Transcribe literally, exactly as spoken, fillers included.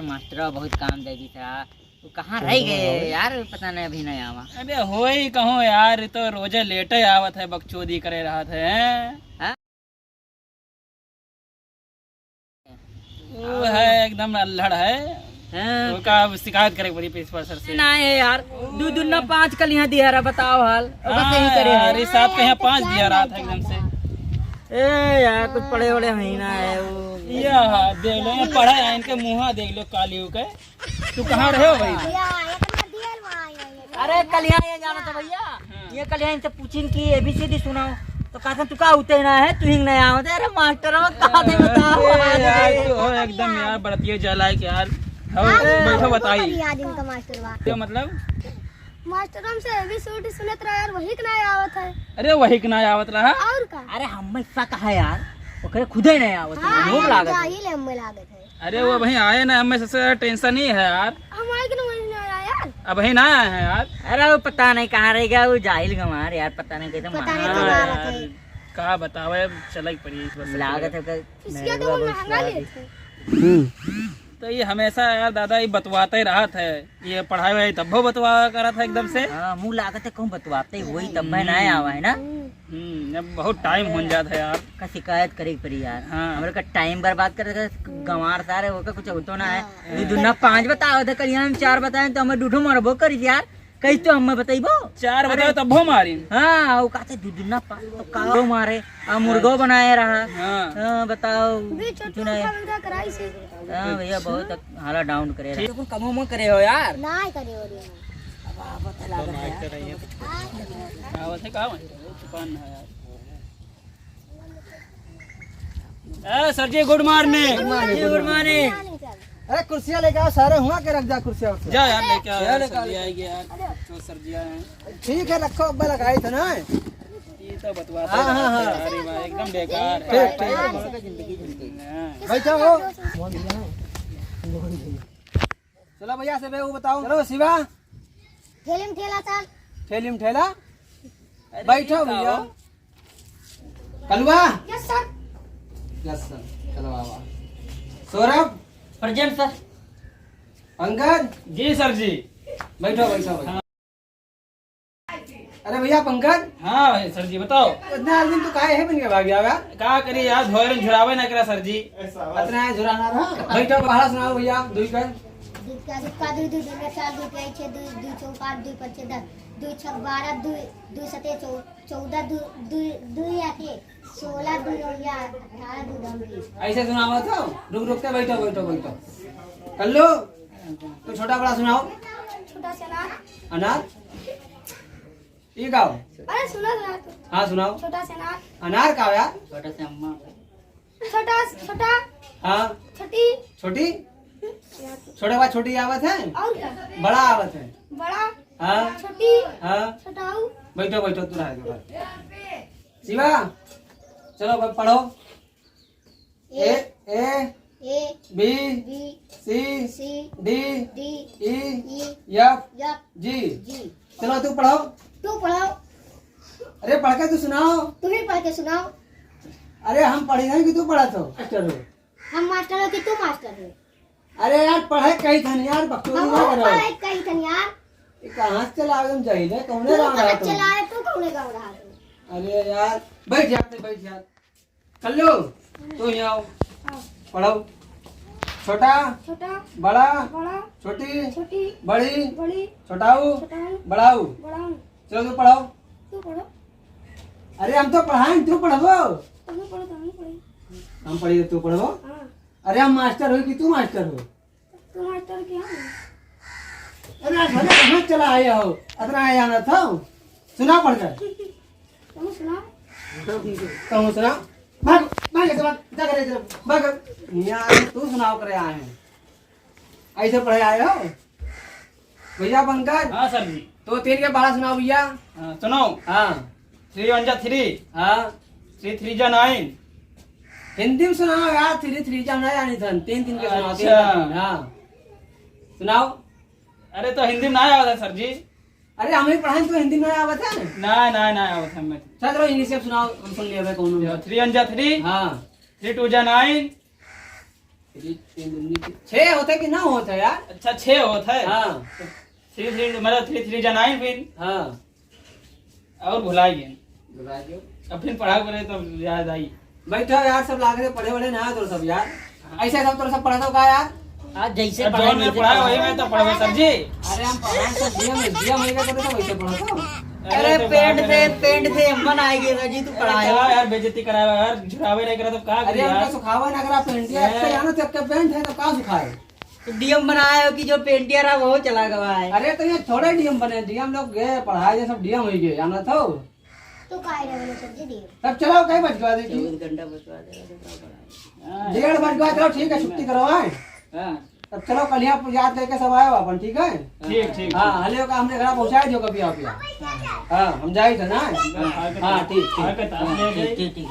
मास्टरवा बहुत काम दे दी था, वो कहाँ रह गए यार, पता नहीं, अभी नहीं आवा। अबे होई कहूँ यार, तो रोजे लेटे आवत है, बकचोदी करे रहत है। हाँ? वो है, एकदम अल्हड़ है। हाँ। ओका अब शिकायत करे के पड़ी प्रिंसिपल सर से। ना है यार, दू दूना पाँच कलियाँ दिया रहा, बताओ हाल। ओका हाँ सही करे यार, है। ये साहब के यहाँ पाँच दिया रहा था एकदम से। ए यार, कुछ पढ़े वढ़े है ही ना है वो। ये हाँ, देख लो, ये पढ़ा है, इनके मुँह देख लो, काली हो के। तू कहाँ रहे हो भाई? भैया, इतना दियल वहाँ आया है। अरे, कल यहाँ ये जाना था भैया। हाँ। ये कल यहाँ इनसे पूछिन कि एबीसीडी सुनाओ, तो कहते तू का उते ना है, तू ही नहीं आवत है। अरे मास्टर, हम कहा थे बताओ, अरे आज यार, गए। तू हो एकदम यार, बरतिये जलाए के यार। हो, आज बैठो, बताई। याद इनका मास्टर बा। क्या मतलब? मास्टर हमसे एबीसीडी सुनत रहा यार, वही के ना आवत है। अरे वही के ना आवत रहा। और का? अरे हमें शक है यार, ओकरे खुदे नहीं आवत है, हाँ, भूख लागत है। जाहिल है, हमें लागत है। अरे वो हाँ। वहीं आए ना, हमें सबसे ज्यादा टेंशन ही है यार। हम आए के ना वहीं ना आया यार। अब वहीं ना आए हैं यार। अरे वो पता नहीं कहाँ रह गया, वो जाहिल गंवार यार, पता नहीं कैसे पता मारा। नहीं हाँ कब आ रहा यार, था। का बतावे, अब चले के पड़ी इस बस से लागत चले। है कि इसके मेरे तो को वो बहुत महंगा स्वाद लेते हैं। तो ये हमेशा यार दादा ये बतवाते रहत है, ये पढ़ाई वढ़ाई तब्बो बतवा करत है एकदम से। हाँ, मुँह लागत है कहूँ बतवाते वही तब मैं ना आवा है ना। हम्म, अब बहुत टाइम हो जात है यार। का शिकायत करे के पड़ी यार। हाँ। हमरे का टाइम बर्बाद करे के गंवार सारे, ओका कुछ होतो ना है। हाँ। दू दूना पाँच बताओ थे, कल हम चार बताए तो हमें डूठो मारबो करी यार। कही तो हमें बताइबो। चार अरे। बताओ तब्बो मारी। हाँ, वो कहते दू दूना पाँच तो का मारे। आ मुर्गो बनाए रहा। हाँ। हाँ, बताओ। भी छोटू कुछ नहीं। उठा उठा कराई से। हाँ भैया, बहुत हाला डाउन करे रहा। ठीक। तुम कमो मत करे हो यार। ना करे हो रे। अब आप बता लागत है यार। आवत है का? दुकान है यार। ए, sir ji, good morning. Good morning, good morning. अरे, कुर्सियाँ लेके आओ, सारे हुआ के रख जा कुर्सियाँ उर्सियाँ। जा यार, लेके आओ, चलो, यार, सर जी आएंगे यार। जो सर जी आए हैं। ठीक है, रखो, अब लगाई थे ना। ये तो बतवाते हाँ, हाँ, रहते हैं, हाँ। अरे भाई, एकदम बेकार है। ठीक, ठीक। हाँ। बैठो हो। चलो भैया, से वो बताओ। चलो शिवा। ठेले में ठेला सर। ठेले में ठेला। अरे बैठो ये का भैया। हो? Kalua. Yes sir. Yes sir. चलो आवा। सौरभ। Present sir. पंकज। जी सर जी। बैठो, बैठो, बैठो। अरे भैया पंकज। हाँ भाई सर जी, बताओ। इतना दिन तो काहे है बन के भाग गया यार? का करी यार, धोए झुरावे ना करा सर जी। इतना है झुराना रहा। बैठो, पहाड़ा सुनाओ भैया, दुई का। दुई का, दुई का, दुई, दुई, दुई, चार, दुई, पाँच, छः, दुई, दुई, चौका, दुई, पाँच, दस, दुई, छक, बारह, दुई, दुई, सते, चौ-, चौदह, दुई, दुई, दुई, आते, सोलह, दुई, रौया, अठारह, दुई, दम, बीस। ऐसे सुनावा तो, रुक, रुक के बैठो, बैठो, बैठो। कल्लू, तो छोटा बड़ा सुनाओ। छोटा से अनार। अनार? ये का हो? अरे सुनो, सुनो तो। हाँ, सुनाओ। छोटा से अनार। अनार का हो यार? छोटा से अम्मा। छोटा, छोटा। हाँ। छोटी। छोटी? छोटे बाद छोटी आवत है? और क्या? बड़ा आवत है? बड़ा। हाँ। छोटी। हाँ। छोटाऊ। बैठो, बैठो, तू रह दो। शिवा, चलो, अब पढ़ो। A, A, A, B, B, C, C, D, D, E, E, F, F, G। G। चलो, तू पढ़ो। तू पढ़ो। अरे, पढ़ के तू सुनाओ। तू ही पढ़ के सुनाओ। अरे, हम पढ़ी नहीं कि तू पढ़त हो, मास्टर हो। हम मास्टर हो कि तू मास्टर हो। अरे यार, पढ़े कही थन यार, बकचोदी हम ना करो। पढ़े कही थन यार। ये कहाँ से चला आवे, हम जाहिले, कौने तू गाँव कहाँ रहा तू? चला आए, तू कौने गाँव रहा तू? अरे यार, बैठ जा, बैठ जा। कल्लू, तू यहाँ आओ। हाँ। पढ़ो। छोटा, छोटा, बड़ा, बड़ा, छोटी, छोटी, बड़ी, बड़ी, छोटाऊ, छोटाऊ, बड़ाऊ। बड़ाऊ। चलो, तू पढ़ो। तू पढ़ो। अरे, हम तो पढ़ाएं, तू पढ़बो। तुम पढ़ो, तुम पढ़ो। हम पढ़ी, तू पढ़बो? हाँ। अरे, हम मास्टर हो कि तू मास्टर हो? तू मास्टर क्या हो? अरे, आज भले कहाँ चला आए हो? अतना आए जाना था। सुना पढ़कर। तुम सुनाओ। तुम सुना। भाग, भाग, ऐसे भाग, जा करे, जा, भाग। यहाँ तू सुनाओ करे आए हैं। ऐसे पढ़े आए हो? भैया पंकज। हाँ सर जी। तो तीन के पहाड़ा सुनाओ भैया। हाँ, सुनो। हाँ। Three one जा three। हाँ। Three three जा nine। हिंदी में सुनाओ यार, three three जा nine आनी थन। तीन तीन के सुनाओ, तीन अच्छा। तीन, हाँ। सुनाओ। अरे तो हिंदी में ना आवत है सर जी। अरे हम ही पढ़ाएं तो हिंदी में ना आवत है। ना, ना, ना आवत है हमें। चल चलो इंग्लिश में सुनाओ, हम सुन लिया भाई कौन। Three one जा three। हाँ। Three two जा nine। तीन दूनी छह होत है कि नौ होत है यार? अच्छा, छह होत है। हाँ। थ्री थ्री, मतलब थ्री थ्री जा नाइन फिर। हाँ। और भुलाई गए। भुलाई गए। अब फिर पढ़ा करे तो याद आई। बैठो यार, सब लाग रहे पढ़े वढ़े ना तो सब यार। ऐसे सब तो सब पढ़ा दो का यार? आज जैसे अब पढ़ाई जौन में वैसे पढ़ा पढ़ाई। वही में तो पढ़ावे सर जी। अरे हम पढ़ाए तो डीएम है, डीएम है तो सब वैसे पढ़ा दो। अरे अरे तो पेंट का दे, करे? पेंट दे, मन आएगी सर जी, तू अरे पढ़ाए। का यार बेइज्जती करावे यार, झुरावे नहीं करा तो का अरे करी हमका यार? सुखावे ना करा पेंटिया, ए। अच्छा जानो तो एक पेंट है तो का सुखाए? तो डीएम बनाए हो कि जो पेंटिया रहा वो चला गवा है। अरे तो ये थोड़े डीएम बने, डीएम लोग गए पढ़ाए, ये सब डीएम हो गए, जाना था। तो काय रे बोले सर जी डीएम? तब चलो, कई बज गवा दे। चौबीस घंटा बजवा दे, तो का पढ़ाए? हाँ। डेढ़ बज गवा, चलो ठीक है, छुट्टी करो, हैं? हाँ। तब चलो, कल यहाँ याद करके सब आयो अपन, ठीक है? ठीक, ठीक, हाँ, ठीक। हले का हमने घर पहुँचा दियो कभी आप यहाँ। हाँ। हाँ, हम जाए थे ना? हाँ, हाँ, ठीक, ठीक। हाँ, ठीक, ठीक, ठीक।